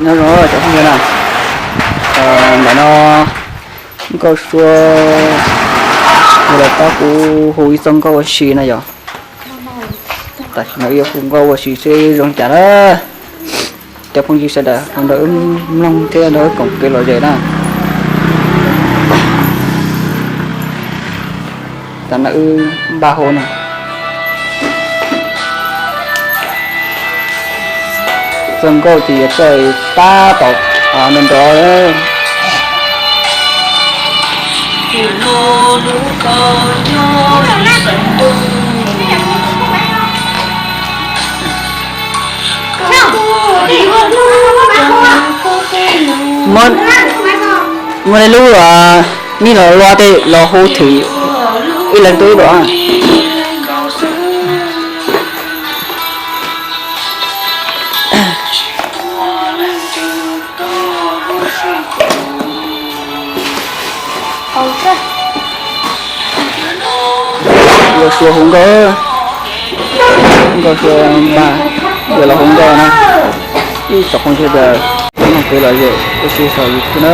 Nyob zoo cov phooj ywg na, ntawm no Nkauj Sua ua los tab kuv hu ib txoj nkauj ua si na yom. Tam sim no wb yuav hu nkauj ua si seb zoo cas na. Cov phooj ywg sawv daws nrog wb mloog thiab nrog wb koom kev lom zem na. Tam no wb npaj hu na. Txoj nkauj ces yuav txawj tab tom nrov nrov. Muaj, muaj ib lub, nej los lua tej los hu thwm ib leeg tuaj ib los. Nkauj Sua hu nkauj, Nkauj Sua mas yuav los hu nkauj na. Ib tsoom phooj ywg sawv daws, mloog kev lom zem ua si saum YouTube na.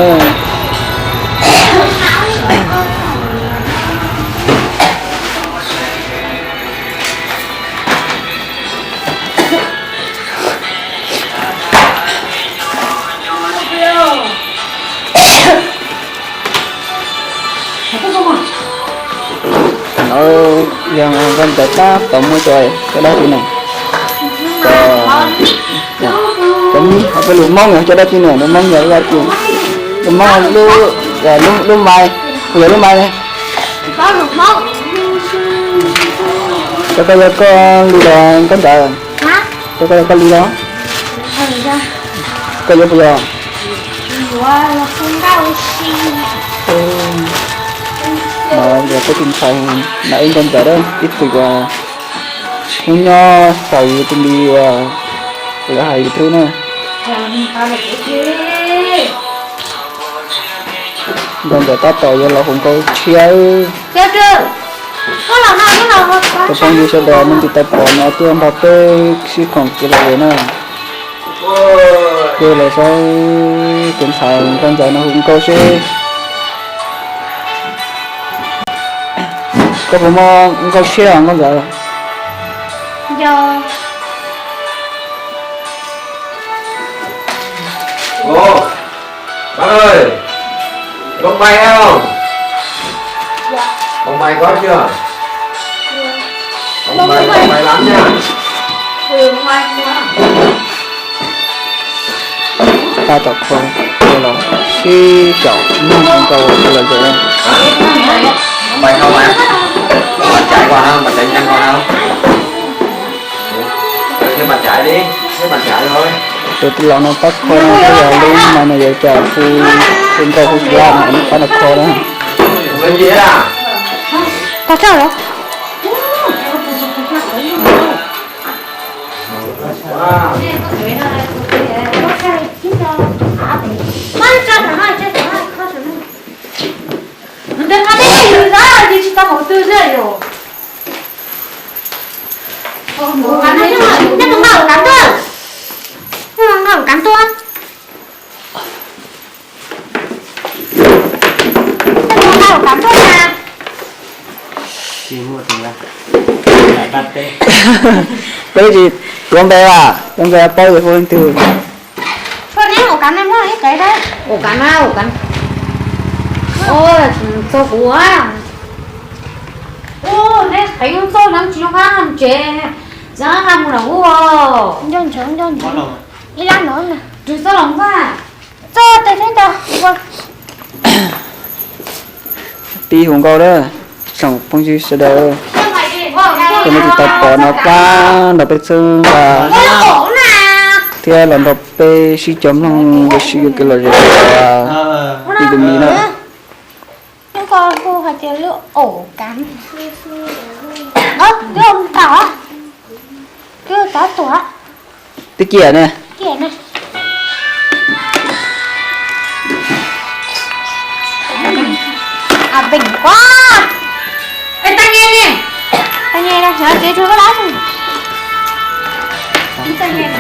No yog nkauj ntawv tab tom muaj cov, cov dab tsi ne? Cov, cov, peb lus Hmoob yog cov dab tsi ne? Lus Hmoob yog dab tsi? Lus Hmoob lub, lub, lub mais, puas yog lub mais ne? Cov ko yog koj li los nkauj ntawv? Cov ko yog koj li los? Koj yuav puas yog? No yog peb tus ntxhais na, ib nkauj ntxawm dab ib tug uas hnub nyob saum YouTube li uas lawv hais YouTube na. Nkauj ntxawm tab tom yuav los hu nkauj tshiab. Cov phooj ywg sawv daws nej tiv tau pom no tuaj nrog peb sib koom kev lom zem na. Peb los saib tus ntxhais nkauj ntxawm no hu nkauj seb. Koj puas muaj nkauj tshiab nkauj ntxawm? Bác ơi, bông bay không? Bông bay có chưa? Bông bay, bông bay lắm nha. Tab tom kho los sib caum mloog nkauj lom zem. Bông bay không em? Bạn chạy qua không? Bạn chạy nhanh qua không? Thế bạn chạy đi, thế bạn chạy thôi. Tus tij laug no pab kho no, pab yog lub mais no yuav cas hu, hu nkauj hu tsis laj no, pab no kho na. Tau tsaug lawm. Neb mus nqa hauv kav tuaj. Neb mus nqa hauv kav tuaj na. Peb tsis tuav npe as, tuav npe paub yog hu leej twg. Koj neb hauv kav no muaj ib qe, hauv kav na, hauv kav. Txog kuv, neb qheb txog no tsis zoo qab tsev, txav qab mus los hu. Nco ntsoov, nco ntsoov. Ib lab no na. Rwg txoj los vaj. Txoj tes thiab nco. Pib hu nkauj na, tsoom phooj ywg sawv daws, cov nej tsis tau pom no pab nrog peb txhawb nqa thiab los nrog peb sib cog mloog ua si kev lom zem ib tus mis na. Nyob ko hu hais tias lub ổ cắm. Ơ, lub ổ cắm. Lub ổ cắm tuaj. Twb ciaj ne. Ciaj ne. A, vịnh quá. Ê, tai nghe nè. Tai nghe nè, nói chuyện với bác đó. Tai nghe nè.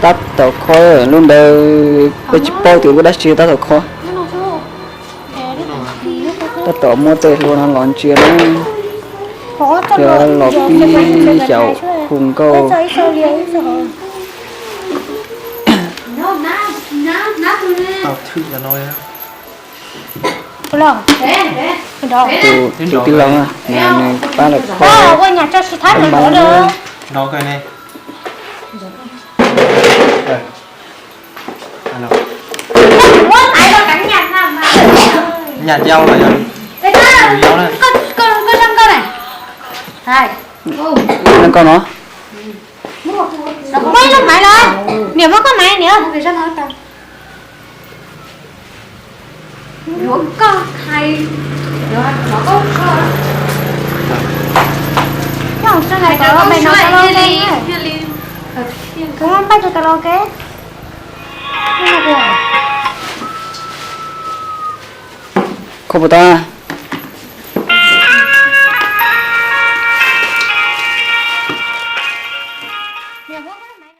Tab tom kho lub ntawd, peb tsis paub tias lub dab tsi tab tom kho. Tab tom muab tej hlua no los ntsia na. Cov los pib yaum hu nkauj. Tus tij laug nws pab lawv kho. Koj no, muab ib lub maiv los, niam muab koj maiv niam. Kho puas tau?